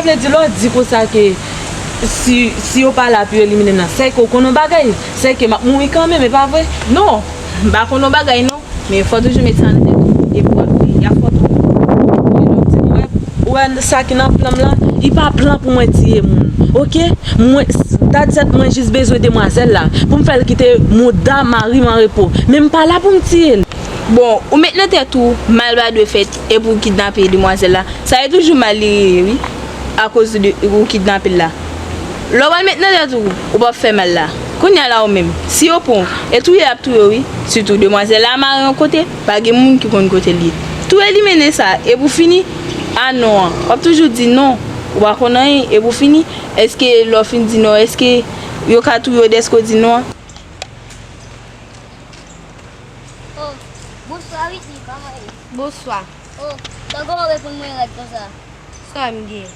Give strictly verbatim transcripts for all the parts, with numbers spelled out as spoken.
Vle di lè w di konsa ke si, si yo pa la pou yo elimine m nan, sèke w konn yon bagay, sèke m ap mouri kanmenm, e pa vre? Non, m pa konn yon bagay non, men fò w toujou met sa nan tèt ou, depi w ap viv, y ap fè w tonbe. Wi, lè w di m, wè, wè sa ki nan plan m lan, li pa plan pou mwen tiye moun, oke? Mwen, that's it, mwen jis bezwen demwazèl la, pou m fè l kite mouda mari m an repo, men m pa la pou m tiye l. Bon, ou met nan tèt ou, mal pa dwe fèt, e pou w kidnape demwazèl la, sa e toujou mal li rele, wi, akoz de ou kidnape l la. Lè w pral met nan tèt ou, ou p ap fè mal la. Kounye a la ou menm, si yo pran w, e touye y ap touye w, wi. Sitou demwazèl la mare yon kote, pa gen moun ki konn kote l ye. Tou elimine sa, e pou fini, a non an. W ap toujou di non, ou pa konn anyen, e pou fini, èske lè w fin di non, èske yo ka touye w dèske w di non an? Oh, bonswa Whitney, kòman w ye? Bonswa. Oh, tankou w reponn mwen rèd konsa. Sa m gen?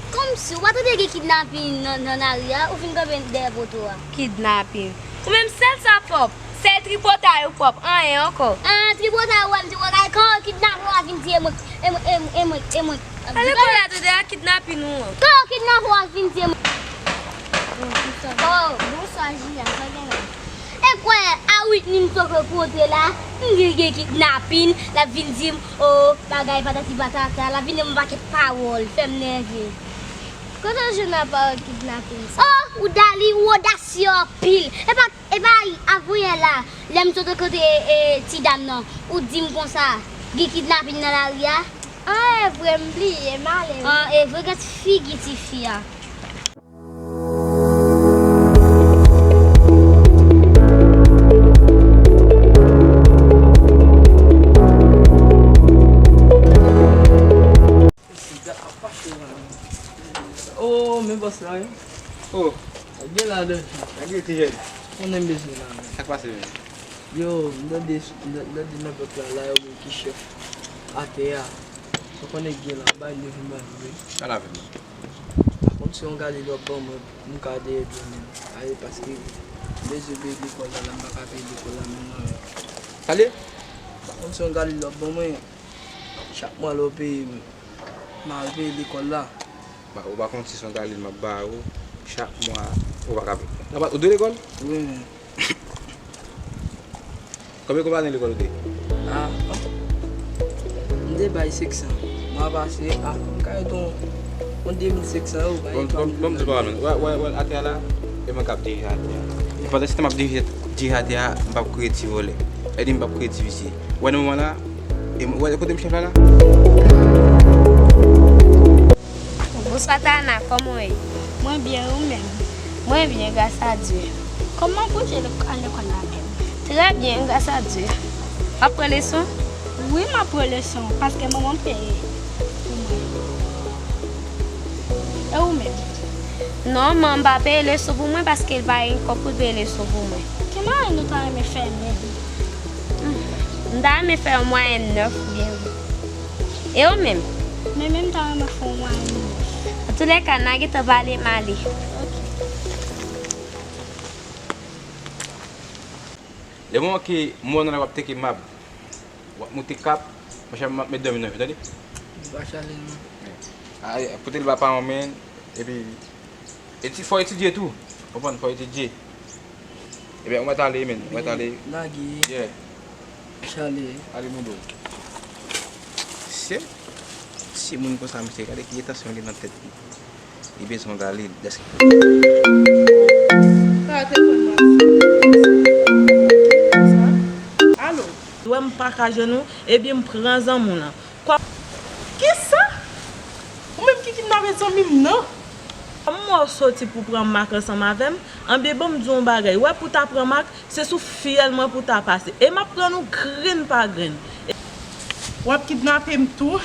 Kòmsi, ou pa tande gen kidnapin nan, nan lari a, ou vin kanpe dèyè poto a. Kidnapin? Ou menm sèl sa pwòp, sèl tripotay ou pwòp, anyen ankò. Ah, tripotay ou wè m tripotay, kan yo kidnape w a vin tiye mwen, e mwen, e mwen, e mwen, e mwen. Ale kòlè tande a kidnapin ou an. Kan yo kidnape w a vin tiye mwen. Oh, bonswa. Oh, bonswa, Jia, sa gen la? E kwè, a Whitney m t ap kontre la, m di gen kidnapin, l ap vin di m, oh, bagay patati patata, l ap vin di m yon pakèt pawòl, fè m nève. Kote w jwenn pawòl kidnapin sa? Oh, ou Dali, ou odasye anpil. E pa, e pa avanyè la, lè m sot kote, e, ti dam nan, ou di m konsa, gen kidnapin nan lari a? Ah, e vre, m bliye, m ale wi. Ah, e vre, gad figi tifi a. Oh, men bòs la, wi. Oh. Gen la, Dòji. Gen ti jèn. Konnen m bezwen la, men. Sa k pase, men? Yo, m tande, m tande nan pèp la, la, yo menm ki chèf atè a. Ou konnen gen la, bay li vin ba nou, wi. Al avè m. Pa kont se yon gade lòt ban mwen, m ka dèyè dwe men. Aye, paske m bezwen peye lekòl la, la, m pa ka peye lekòl la menm non, men. Tande? Pa kont se yon gade lòt ban mwen, chak mwa lè w peye m, m al peye lekòl la. Ba, ou pa kont se yon gade m ap ba ou, chak mwa, ou pa ka peye. Ou dwe lekòl? Wi, men. Konbyen, konbyen ane lekòl ou te? Ah, m te bay senk san. Mwa pase, ah, m ka ret yon, yon de mil senk san ewo. Bon, bon, bon, m di w pa menm. Wè, wè, wè, atè a la, e mwen k ap dirije atè a. E pandan se tan m ap dirije, dirije atè a, m p ap kriye ti vòlè. E di m p ap kriye ti visye. Wè, nan moman la, e m, wè, kote m chèf la, la? Bonswa Tana, kòman w ye? Mwen byen, ou menm? Mwen byen, gras a Dye. Kòman w pote l al lekòl la menm? Trè byen, gras a Dye. W ap pran leson? Wi, m ap pran leson, paske manman m peye pou mwen. E ou menm? Non, manman m pa peye leson pou mwen, paske l pa gen kòb pou l peye leson pou mwen. Ki mwayen ou ta renmen fè menm? Hmm, m ta renmen fè yon mwayèn nèf oubyen uit. E ou menm? Mwen menm, m ta renmen fè yon mwayèn nèf. Antoulèka, n a gentan pale, m ale. Ok. Lè moman ke m wè w nan lari w ap teke mab, w ap moute kap, monchè, m ap met dòmi nan vi, tande? Li pa chale, non. Ay, pote l ba paran w, men, epi, eti-, fò etidye tou, konprann, fò etidye. Ebyen, ou mèt ale, men, ou mèt ale. Lage. Yeah. Chale. Ale, mon bro. Se, se moun konsa, mesye, gade ki etansyon li nan tèt li. Li bezwen gade li, dèske. Sa te konn mwen. Alo. Wè m pa ka jwenn ou, ebyen m pran zanmi w lan. Kwa? Kisa? Ou menm ki kidnape zanmi m nan? Kòm w soti pou pran mak ansanm avè m, anben ban m di w yon bagay. Wè pou w ta pran mak, se sou fyèl mwen pou w ta pase. E m ap pran nou grenn pa grenn. W ap kidnape m tou?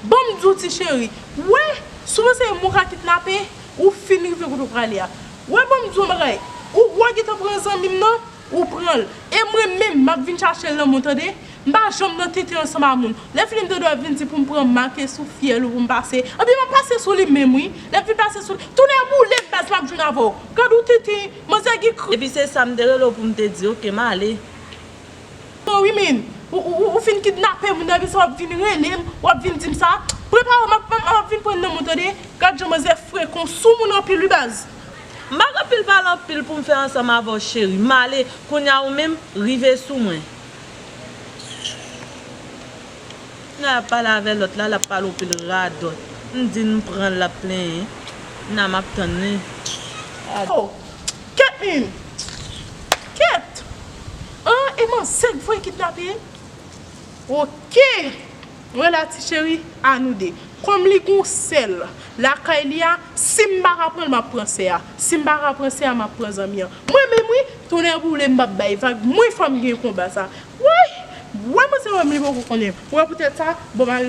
Ban m di w ti cheri. Wè, si w panse mwen ka kidnape, ou fin rive kote w prale a. Wè ban m di w yon bagay. Ou, w a gentan pran zanmi m nan? Ou pran l. E mwen menm, m ap vin chache l nan men w, tande? M pa janm nan tenten ansanm a moun. Lè fini m tande w ap vin di pou m pran mak e sou fyèl ou pou m pase. Anpi m ap pase sou li menm, wi. Lè m fin pase sou li, tounen boule m baz m ap jwenn avè w. Gad ou tenten, manzè gen kran. Epi se sa m te rele w pou m te di, oke, m ale. Non, wi, men. Ou, ou, ou, ou fin kidnape moun nan, epi sa w ap vin rele m, w ap vin di m sa. Prepare w, m ap, m ap vin Pran nan mwen tande, gad jan manzè frekan, sou moun anpil wi baz. M pa gen anpil pale anpil pou m fè ansanm avè w cheri. M ale, kounye a ou menm, rive sou mwen. Nan l ap pale avè lòt la, l ap pale anpil radòt. M di n m pran l, l ap plenyen. Nan m ap tann li. Oh, kèt menm. Kèt. An, e manzè k voye kidnape. Ok. Mwen la ti cheri, a nou de. Kòm li gon sèl lakay li a, si m pa ka pran l, m ap pran sè a. Si m pa ka pran sè a, m ap pran zanmi an. Mwen menm wi, tonnè boule m p ap bay vag. Mwen fò m gen konba sa. Woy! Wè manzè wè m li poko konnen. Wè poutèt sa, bon, m al